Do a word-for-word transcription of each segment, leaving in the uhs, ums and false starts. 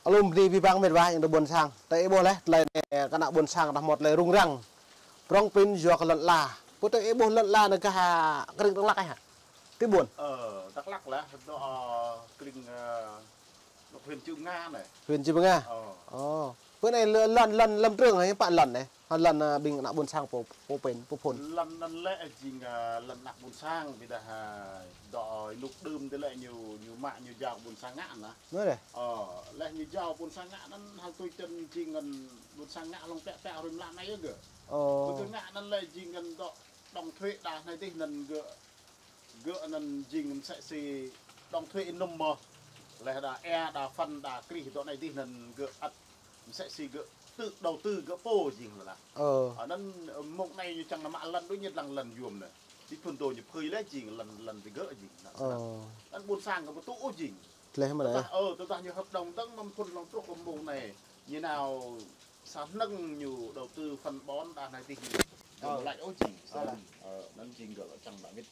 Alum bni bi bang mĭt wa yang dôk ƀuôn sang. Tơ ih ƀuh leh, tlei anei kơ ană ƀuôn sang dah mâo tlei rŭng răng. Prŏng pĭn yua kơ lăn ala. Pô tơ ih ƀuh lăn ala anei kơ ha, krĭng rŏng lak ih ha. Ti ƀuôn. Ơ, Dak Lak lah, dŏ, ơ, krĭng, ơ, dŏ huyện Chư Păng anei. Huyện Chư Păng. Ơ. Ơ. Pô anei lăn, lăn, lăn lâm trường hă, pă lăn anei. Hă lăn, ơ, ƀing ană ƀuôn sang pô, pô pĭn, pô phŭn. Lăn anăn lĕ jing, ơ, lăn ană ƀuôn sang, ƀiădah, ơ, dŏ, ơ, ênuk đưm dih lĕ ñu, ñu mă ñu jao ƀuôn sang ngă anăn. Anăn dih. Ơ, leh ñu jao ƀuôn sang ngă anăn hăl tui čăn jing ngăn ƀuôn sang ngă hlŏng pĕ pĕ hruê mlam anei yơh gơ̆. Ơ. Ƀiădah ngă anăn lĕ jing ngăn dŏ đóng thuế đa anei dih anăn gơ̆, gơ̆ anăn jing msĕ si đóng thuế ênŭm mơh. Leh đa êa, đa phân, đa krih dŏ anei dih anăn gơ̆ ăt msĕ si gơ̆ tự đầu tư gơ̆ pô jing leh lah. Ơ. Anăn, ơ, mông anei ñu čiăng nao mă lăn đuč ñu dlăng lăn yuôm anei. Ti phŭn dô ñu phưi leh jing lăn, lăn ti gơ̆ jing. Anăn, ơ, anăn ƀuôn sang gơ̆ ƀu tŭ ôh jing. Tlei mơ̆ tơdah, leh. Ơ, tơdah ñu hợp đồng dơ̆ng mơ̆ng phŭn hlŏng truh kơ mông anei. Ñu nao sa hnơ̆ng ñu đầu tư phân bón đa anei dih ñu. Ơ. Lač ôh jing. Ơ. Ơ, anăn jing gơ̆ čiăng mă wĭt.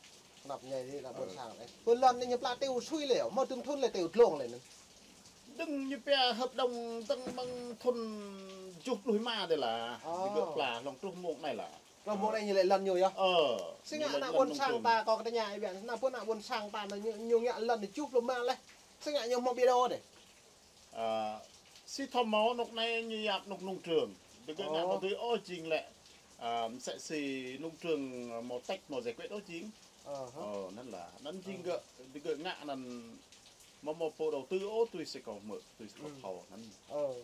Knap mñai dih ană ƀuôn sang leh. Pô lăn anei ñu pla tiu sui leh, mâo dŭm thŭn leh tiu dlông leh anăn. Dơ̆ng ñu pia hợp đồng dơ̆ng mơ̆ng thŭn kjuh pluh êma dih lah. Ơ. Digơ̆ pla hlŏng truh mông anei lah. Truh mông anei ñu lĕ lăn ñu yơh. Ơ. Si ngă ană ƀuôn sang ta kơ tơña ih biă, ană ƀuôn, ană ƀuôn sang ta anăn ñu, ñu ngă lăn kjuh pluh êma leh. Si ngă ñu mâo bi dô dih. Ơ, si thâo mâo anôk anei ñu yap anôk nông trường. Digơ̆ ngă mâo dưi ôh jing lĕ. Ơ, msĕ si nông trường mâo tĕk mâo giải quyết ôh jing. Ơ, anăn lah, anăn jing gơ̆, digơ̆ ngă anăn mâo mâo pô đầu tư ôh tui si kâo hmư̆, tui si kâo thâo anăn. Ơ.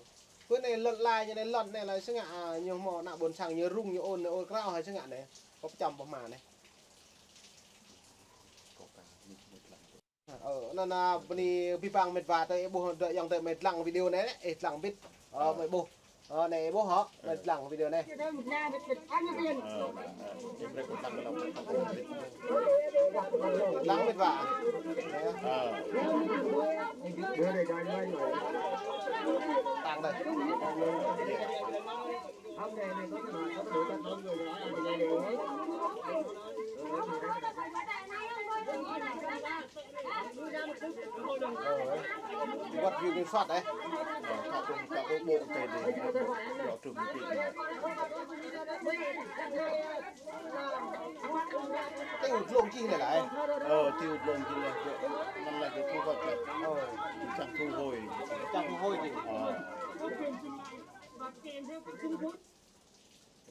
Pô anei lăn ala ñu anei lăn anei lah si ngă, ơ, ñu mâo ană ƀuôn sang ñu rŭng ñu ôn, ñu ôn krao hă si ngă anei. Kâo pơčăm pơma anei. Ơ, anăn, ơ, bni bi bang mĭt wa tơ ih ƀuh dŏ yang tơ mĭt dlăng video anei, ih dlăng mbĭt. Ơ, mĭt ƀuh. Ơ, anei ih ƀuh hă, mĭt dlăng video anei. Dlăng mĭt wa. Ơ. Tăng đây. Ơ, wăt view kiểm soát đấy. Ơ, kâo, kâo, kâo ƀuh tê dê. Dŏ trùm kí. Tiu dlông čih leh lah, ơ. Ơ, tiu dlông čih leh, gơ̆, anăn leh gơ̆ thu hoạch leh. Ơ. Čiăng thu hồi. Čiăng thu hồi čih. Ơ.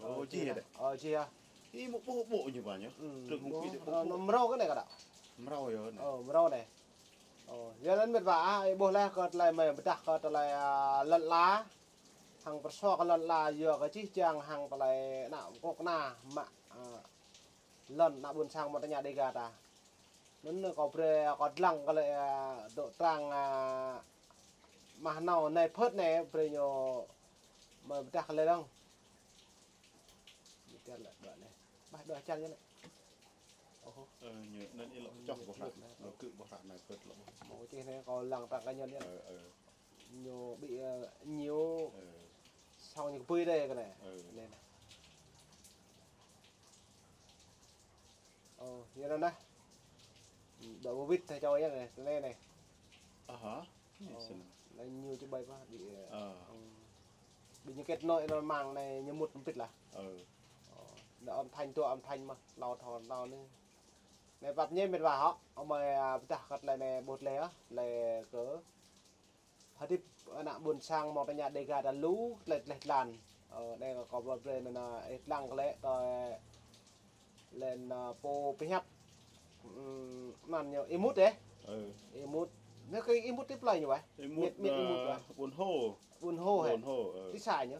Ơ, čih hă? Ơ, čih hă? Ih mâo ƀuh ƀô̆ ñu ba ñu. Ơ, mrâo kơ anei kơ đa. Mrâo yơh anei. Ơ, mrâo anei. Ơ, yua anăn mĭt wa, ih ƀuh leh kơ tlei mei pơdah kơ tlei, ơ, lăn ala. Hăng pơsua kơ lăn ala yua kơ čih čiăng hăng tlei ană kŏ kna mă, ơ, lăn ană ƀuôn sang mâo tơña Dega ta. Anăn kâo brei kâo dlăng kơ lĕ, ơ, dŏ trang, ơ, mah nao anei phơt anei brei ñu mei pơdah kơ lĕ dơ̆ng. Ñu tian lĕ dua anei. Bah dua čar ñu anei. Ơ, ñu anăn ih lŏ čoh boh hră. Lŏ kơ boh hră anei phơt lŏ. Mâo čih anei kâo lăng trang cá nhân yơh. Ơ, ơ. Ñu ƀĭ, ơ, ñu. Ơ. Song ñu kbưi dê kơ anei. Ơ. Anei anei. Ơ, yua anăn nah. Dŏ wĭt thâo čô yơh anei, anei anei. Ơ hă? Ơ, anei ñu či ƀai pă, ƀĭ, ơ, ƀĭ ñu kết nối anăn mang anei ñu mŭt mbĭt lah. Ơ. Ơ, anei âm thanh, dua âm thanh mơh, tlâo thâo tlâo anei. Anei pap ñe mĭt wa hŏ, amai, ơ, pơdah kơ tlei anei ƀuh tlei, ơ, tlei kơ Hdĭp ană ƀuôn sang mâo tơña Dega ta lu, tlei tlei tlan. Ơ, anei kâo brei anăn, ơ, ih dlăng kơ lĕ, tơ lĕ, ơ, pô pơhiăp. Ưm, anăn ñu Y Mut, ơ? Ơ. Y Mut. Anei kơ Y Mut ti plei ñu weh? Y Mut, Mĭt, Mĭt Y Mut, ơ, weh? Ƀuôn Hô. Ƀuôn Hô, ơ. Ti sa ñu?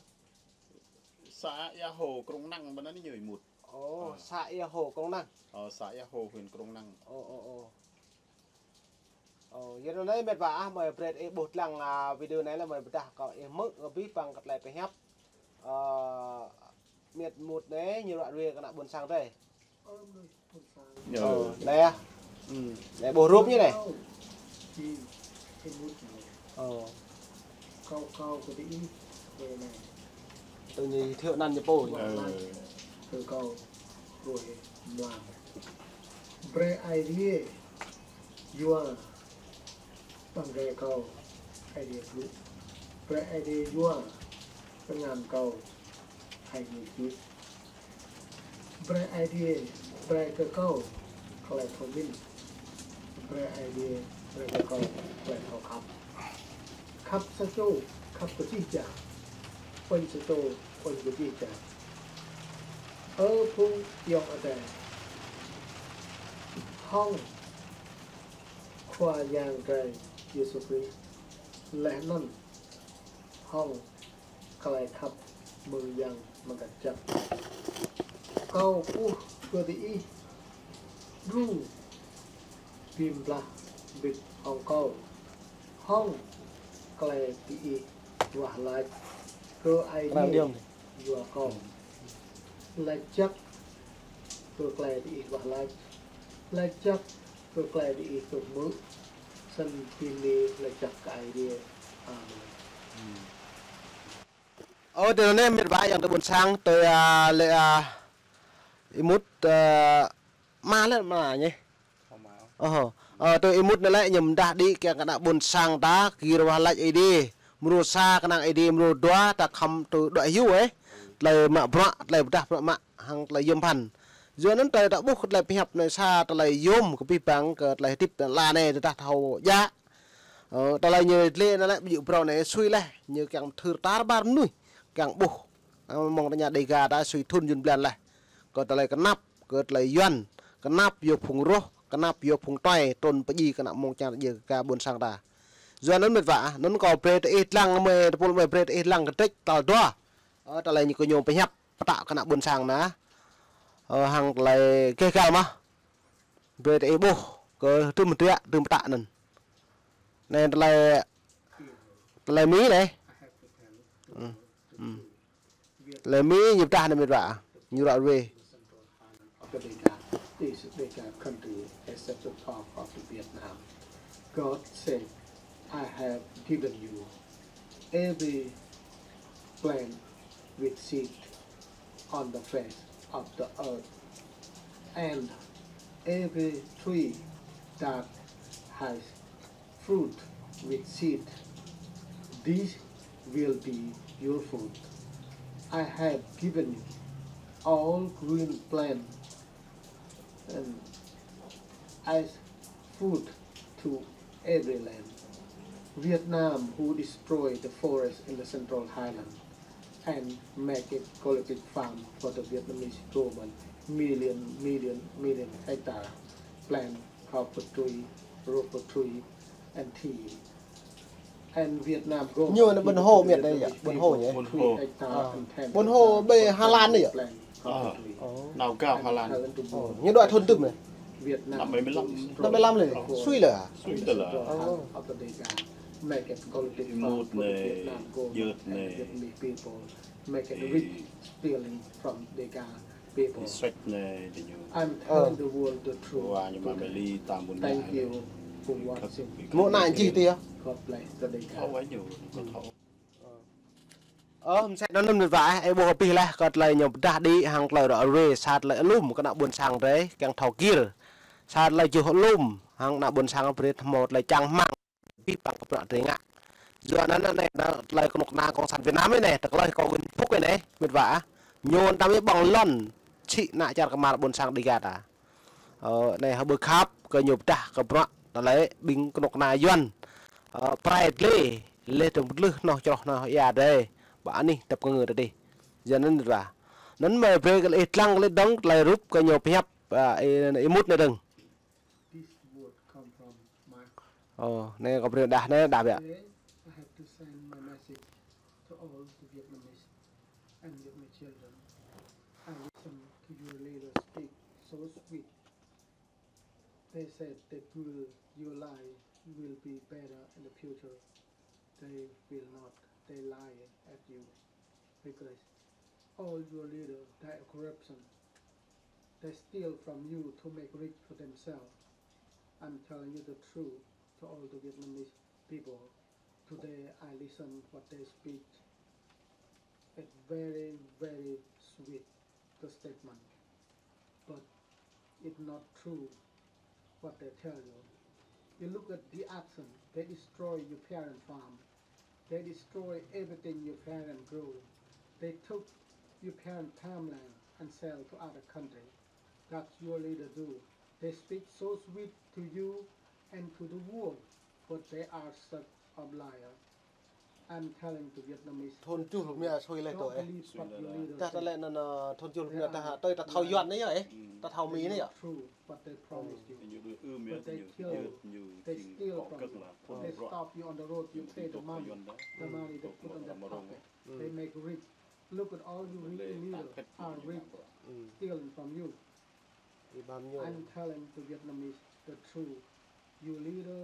Xã Ia Hồ, Krông Năng, ƀiădah anăn ñu Y Mut. Ơ, ơ. Xã Ia Hồ, Krông Năng. Ơ, xã Ia Hồ, huyện Krông Năng. Ơ, ơ, ơ. Ơ, yua anei mĭt wa ah, mei brei ih ƀuh dlăng, ơ, video anei leh mei pơdah kơ ih hmư̆ kơ bi bang kơ tlei pơhiăp. Ơ, Mĭt Mut anei ñu ruă ruê kơ ană ƀuôn sang drei. Ơ, anei ah. Ưm, anei ƀuh rup ñu anei. Ơ. Tơ ñu thiu anăn ñu pô. Ơ. Brei Aê Diê yua ƀăng êgei kâo, Aê Diê blŭ. Brei Aê Diê yua kngan kâo hêñ ñu jih. Brei Aê Diê brei kơ kâo klei thâo mĭn. Brei Aê Diê brei kơ kâo klei thâo khăp. Khăp sa čô, khăp kơ jih jang. Uêñ sa čô, uêñ kơ jih jang. Ơ phung ayŏng adei, hŏng Khua Yang drei Yêsu Krist, leh anăn hŏng klei khăp mơ̆ng Yang Mngăt Jăk, kâo ƀuh kơ diih đru bi blah mbĭt hŏng kâo hŏng klei diih wah lač kơ Aê Diê yua kâo. Lač jăk kơ klei diih wah lač. Lač jăk kơ klei diih dôk hmư̆. Snăn bi mni lač jăk kơ Aê Diê. Amen. Ơ, tơ anei mĭt wa ayŏng adei ƀuôn sang, tơ, a, lĕ, a, êmut, a, ama lĕ ama ñu. Ơ, ơ, tơ êmut anei lĕ ñu mdah đĭ kiăng kơ ană ƀuôn sang ta gĭr wah lač Aê Diê. Mrô sa knang Aê Diê, mrô dua ta khăm tơ đuĕ hiu, ơ. Tơlơi mă bruă, tơlơi pơdah bruă mă hăng tơlơi yuôm bhăn. Yua anăn tơlơi ta ƀuh kơ tơlơi pơhiăp anei sa tơlơi yuôm kơ bi băng kơ tơlơi hdĭp lăn ala anei tơdah thâo djă. Ơ, tơlơi ñu dleh anăn lĕ ƀu djŏ brâo anei sui leh, ñu kiăng mthưr tar ƀar mnuih, kiăng ƀuh. Ơ, mơ̆ng tơña Dega ta sui thŭn jŭn blan leh. Kơ tơlơi knap, kơ tơlơi Yuăn, knap yua phung roh, knap yua phung tuai, trŭn pơjing kơ ană mơ̆ng čar Dega ƀuôn sang ta. Yua anăn mĭt wa, anăn kâo brei diih dlăng mơ̆, tơpul mơ̆ brei diih dlăng kdrêč tal dua. Ơ, tơlơi ñu kơ ñu pơhiăp, pơtă kơ ană ƀuôn sang anăn. Ơ, hăng tơlơi keh gal mơh. Brei diih ƀuh kơ hdruôm hdriă, hdruôm pơtă anăn. Anei tơlơi, tơlơi Mi anei. Ơ, ơ. Tơlơi Mi ñu pơdah anei mĭt wa. Ñu ră ruê. Of the Dega, this Dega country is at the top of the Vietnam. God said, "I have given you every plant with seed on the face of the earth, and every tree that has fruit with seed. This will be your food. I have given you all green plants and as food to every land." Vietnam, who destroyed the forest in the Central Highland and make it cultivated farm for the Vietnamese government, million, million, million hectare plant coffee tree, rubber tree, and tea. And Vietnam government ñu anei ƀuôn hô miệt anei yơh, ƀuôn hô ñu. Ƀuôn hô. Ƀuôn hô ƀơi Hà Lan anei yơh. Plant coffee tree. Nao gao Hà Lan. Ơ, ñu đuĕ thŭn tưm anei. Năm bảy mươi lăm. Năm bảy mươi lăm lĕ. Sui lĕ. Sui lĕ. Make it cultivated farm for the Vietnam government and Vietnamese people. Make it rich stealing from Dega people. I'm telling the world the truth today. Thank you for watching. Mơ̆ anăn jih ti yơh. God bless the Dega. Ơ, msĕ anăn mĭt wa, ơ, ƀuh abih leh kơ tơlơi ñu pơdah đĭ hăng tơlơi ră ruê, sa tơlơi alum kơ ană ƀuôn sang drei kiăng thâo gĭr. Sa tơlơi juh alum hăng ană ƀuôn sang brei thâo mâo tơlơi čang hmăng bi păng kơ bruă drei ngă. Yua anăn anei, anăn tơlơi knŭk kna cộng sản Việt Nam anei, tơlơi kơ Nguyễn Phúc anei, mĭt wa. Ñu tam ƀơ̆ng lŏn čhĭ ană čar kmar ƀuôn sang Dega ta. Ơ, anei hŏ ƀuh khăp kơ ñu pơdah kơ bruă tơlơi ƀing knŭk kna Yuăn. Ơ, prai dlê, leh dơ̆ng ƀlưh hnoh čroh hnoh êa drei. Ƀă anih tăp kngư tơdih. Yua anăn wa. Anăn mơ̆ brei kơ ih dlăng kơ leh dơ̆ng tơlơi rup kơ ñu pơhiăp, ơ, ih, ih mŭt anei dơ̆ng. This word come from my heart. Ơ, anei kâo brei đah anei, đah biă. Today, I have to send my message to all the Vietnamese and Vietnamese children. I listen to your leaders speak so sweet. They said that will, your life will be better in the future. They will not. They lie at you. Because all your leaders, they are corruption. They steal from you to make rich for themselves. I'm telling you the truth to all the Vietnamese people. Today I listen what they speak. It's very, very sweet, the statement. But it's not true what they tell you. You look at the action. They destroy your parent farm. They destroy everything your parents grow. They took your parents' farmland and sell to other country. That's your leader do. They speak so sweet to you and to the world, but they are such a liar. I'm telling to Vietnamese, thôn the truh truth. Mia sui leh don't to, eh. Believe what your leader. Dah ta say. Leh anăn, uh, thôn truh mia ta, ta, ta thâo Yuăn anei yơh, eh. Ta thâo Mi anei yơh. True what they promised you. But they kill you. They steal from you. They stop you on the road. You pay the money. The money they put on their pocket. They make rich. Look at all you rich leaders are rich, stealing from you. I'm telling to Vietnamese the truth. You leader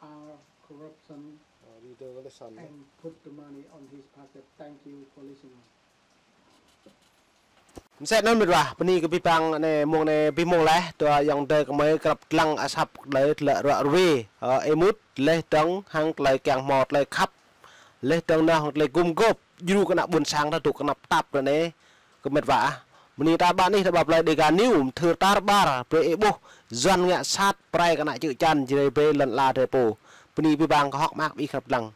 are corruption and put the money on his pocket. Thank you for listening. Msĕ snăn mĭt wa, bơni kơ bi păng anei mông anei bi mông leh, dua ayŏng adei kmei krăp dlăng asăp klei tlă ruă ruê, ơ, êmut, leh dơ̆ng hăng klei kiăng hmâo klei khăp, leh dơ̆ng nao hŏng klei gum gôp, djru kơ ană ƀuôn sang ta dôk knap tap kơ anei, kơ mĭt wa ah. Bơni ta ƀă anih ta ƀă plei Dega News, mthưr tar ƀar, brei ih ƀuh, Yuăn ngă sat, prai kơ ană čư̆ čan, jrei brei lăn ala drei pô. Bơni bi păng kơ hŏk mơak ih krăp dlăng.